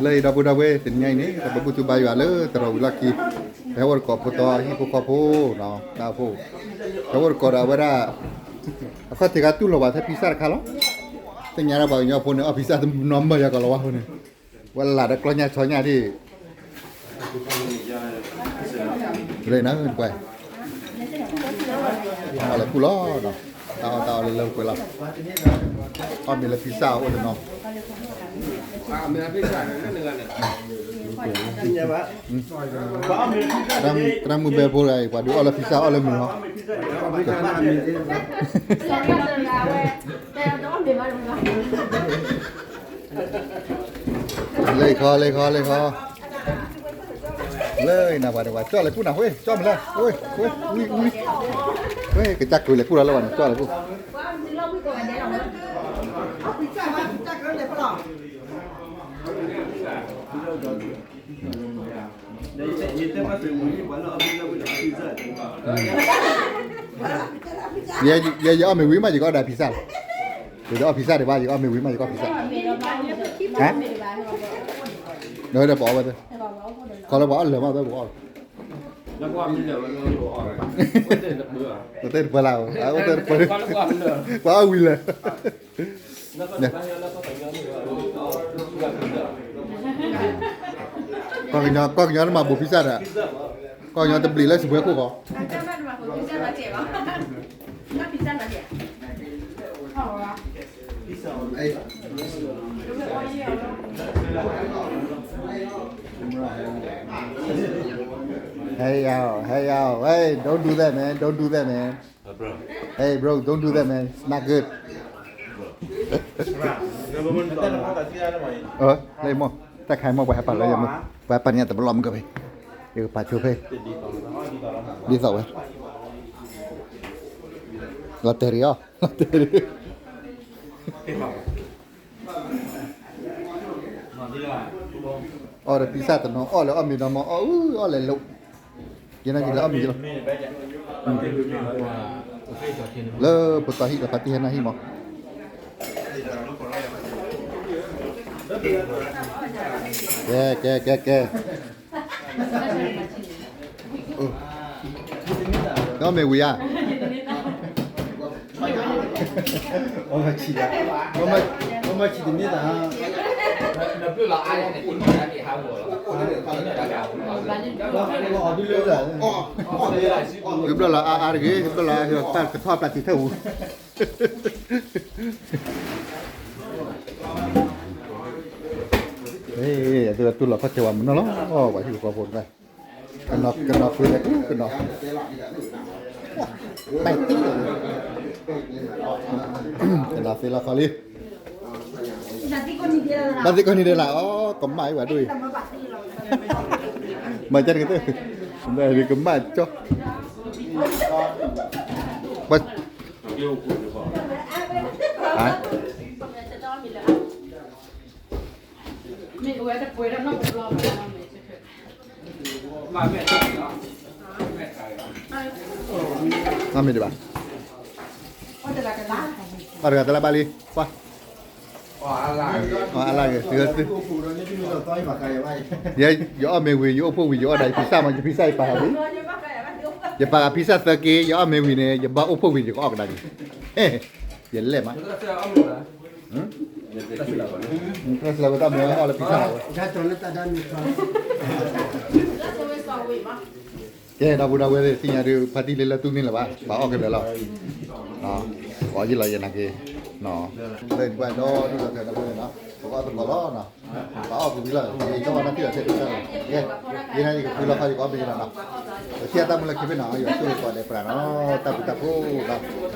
လၢအံၤဒီပုၢ်ဒီဝဲၢ် တနံၤညါအံၤန့ၣ် ပဘၣ်ဘူၣ်ထီၣ်ဘါယွၤလၢသရိာ်ဝံၤလီၢ်ခံ, ပဟဲအိၣ်တကိးဖိသီဟံၣ်ဖိဃီဖိနီၤ, တၢ်အိၣ်ဖှိၣ်, ပဟဲအိၣ်တကိးဒီးအဝဲဒၣ် အခီၣ်ထံးခါတူၢ်လိာ်ဘၣ်ထဲ pizza တခါလီၤ. သ့ၣ်ညါဒၣ်ပှၤကညီဖိန့ၣ် အီၣ် pizza တနီၤမၢယၤကီးလီၤဝဲအဃိန့ၣ်, ဝဲလၢ်ဒီးကျီညါဆီညါဒ် လၢနၤကွၢ်, အီၣ်လၢပူၤလီၤနီၤ, တၢ်အီၣ်တၢ်အီလၢလၢပှဲၤလီၤ, အီၣ်မ့ၤလၢ pizza အိၣ်တနီၤ, သရၣ်မုၣ်ဘဲဖိတဂၤအံၤ ပှၤဒုးအီၣ်လၢ pizza အီၣ်လၢမုာ်လီၤ. လၢခီ လၢခီ လၢခီ, လၢနၤပှၤန့ၣ် ပှၤကၠီၣ်လဲၤကူၣ်နၤဃ့ ကၠီၣ်မ့ၢ်လဲၣ်, ဝ့ၢ် ဝ့ၢ် ဝံၤ ဝံၤ, ဝ့ၢ် ကစၢ်ကျူၤလဲၤကူၣ်လီၤလၢပှၤန့ၣ် ကၠီၣ်လဲၤကူၣ် ယဲယအီၣ်မ့ၤဝံၤမး ယကအီၣ်ဒၣ် pizza လီၤ, ယတအီၣ် pizza ဒံးဘၣ် ယကအီၣ်မ့ၤဝံၤမး ယကအီၣ် pizza, ဟါ, ဒီးပအီၣ်ဝဲသ့, ခီလၢပှၤအီၣ်လၢာ်မး ပအီၣ် ပတဲတပၢလၢ်, ပှၤအီၣ်ဝံၤလၢာ်, ကီၢ်ကညီ ကီၢ်ကညီတမၤဘူး pizza ဒီး, ကီၢ်ကညီတဘျံးလၢစံးဘှဲခိၣ်ဃီ Hey y'all, hey y'all, hey, don't do that, man, don't do that, man. Hey bro, don't do that, man, it's not good. လၢမိၢ် တၢ်ခါအံၤမိၢ် ပှၤဟဲပာ်လၢယမိၢ် ပှၤဟဲပာ်န့ၢ်တဘျီမုၢ်ကဝဲ, ယကပာ်ဆိဖဲ ဒ်သိးဝဲ, လီၤတဲာ်ရံၤအီၤ လီၤတဲာ်ရံၤ အီၣ်ဒီး pizza တနီၤ အီၣ်လၢအီၣ်မ့ၤဒီးမ့ၢ်အီၣ်အူအီၣ်လဲၤလိာ်, ယဲနာ်က့ၤလၢအီၣ်မ့ၤလီၤ, လၢပသီဟံၣ်ဒီးဖါတံၢ်ဟဲနၢ်ဟံၣ်မး, ကဲ ကဲ ကဲ ကဲ အီၣ်မ့ၤဝံၤဧါ, အီၣ်မ့ၤတမ့ၢ်တၢ်, ကဘျီလီၤအါအါတဂ့ၤ ကဘျီလီၤအါ ကထီၣ်ပျၢ်တုၤထဲပူၤ, အသုတူၢ်လိာ်ခီၣ်ထံးဝဲမုၢ်နီၢ်လီၤ ပှၤဟံၣ်ဖိဃီဖိန့ၣ်, ကနီၤ ကနီၤဃုာ်လဲၤကူၣ် ကနီၤ, ပဲာ်တံၢ်, ကနီၤသ့လီၤခီလံ, ဘၣ်သ့ၣ်ကိးနံၤဒဲးလၢ် အီ ကမၣ်အံၤဝဲဒိၣ်အံၤ, မၤကတကတၢၢ်, ကမၣ်ကၠီ, ပှၤ မ့ၢ်တဘၣ်, အီၣ်တဂၤတလၢဘၣ်လံ, ပှၤ, အလၢဂ့ၤ, ယအီၣ်မ့ၤဝံၤ ယအိၣ်ဖှိၣ်ဝံၤ ယအီၣ်ဒၣ်ယ pizza မး ယ pizza ယပာ်ဃာ်ဝံၤ, ယပာ်ဃာ် pizza သၢက့, ယအီၣ်မ့ၤဝံၤန့ၣ် ယဘၣ်အိၣ်ဖှိၣ်ဝံၤ ယကအီၣ်ကဒါက့ၤ, ယလဲၢ်မး လၢဝဲတၢ်မ့ၢ်အီၣ်လၢ pizza ဝဲ, ကဲ ဒီပုၢ်ဒီဝဲၢ်သ့ၣ်ညါဒုး ဖါတံၢ်လၢလၢတူၢ်န့ၢ်လၢၤဘၣ် ဘၣ်အီၣ်ကဒီးလီၤ, အီၣ်ယံာ်လီၤယဲနာ်က့ၤ, လၢဒ်ပှၤဒီဒူၣ်ဒီထၢဒီပုၢ်ဝဲၢ်နီၤ ပကအီၣ်တကီၢ်လီၤနီၤ, ဘၣ်အီၣ်ကွံာ်ဝံၤလီၤ ယကဘၣ်နၢ်ထံၣ်အီၤထဲတၢ်လီၤ, ကဲ, ယဲနာ်က့ၤကဖုလီၤခီယကအီၣ်ဘ့ၣ်လီၤနီၤ, ပထံၣ်အတၢ်မုၢ်လၢခံဖဲနီၤ ယွၤဆိၣ်ဂ့ၤကိးဂၤဒဲးပှၤနီၤ တၢ်ဘျုးတၢ်ဖှိၣ်နီၤ